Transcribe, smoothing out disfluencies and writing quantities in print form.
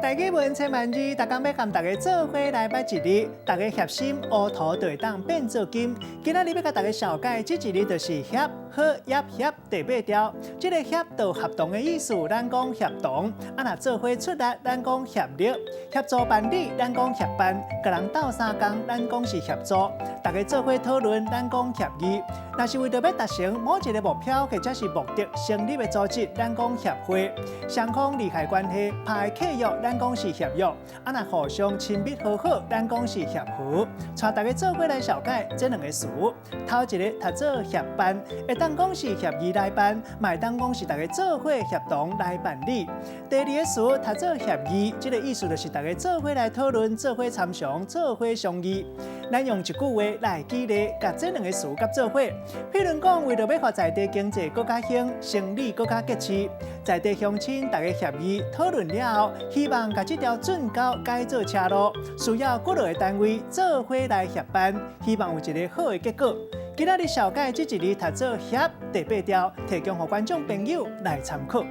台語文千萬字，逐工欲佮大家做伙來捌一字，大家協心烏塗就會當變做金。今仔日欲共大家紹介這一字就是協，呵葉協第八調。這个協就合同的意思，咱講協同。啊，若做伙出力，咱講協力；協助辦理，咱講協辦；共人鬥相共，咱講是協助。大家做伙討論，咱講協議。若是為著欲達成某一个目標或者是目的成立的組織，咱講協會。雙方利害關係拍的契約，咱講是協約。啊，若互相親密和好，咱講是協和。帶大家做伙來紹介這兩个詞。頭一个讀做協辦，會當講是協議來辦，嘛會當講是大家做伙協同來辦理。第二个詞讀做協議，這个意思就是大家做伙來討論、做伙參詳、做伙商議。咱用一句話來舉例，共這兩个詞佮做伙。譬如講，為著欲予在地經濟閣較興，生理閣較結實，在地鄉親大家協議討論了後，希望共這條圳溝改做車路，需要幾落个單位做伙來協辦，希望有一个好的結果。今仔日紹介這一字讀做協第八調，提供予觀眾朋友來參考。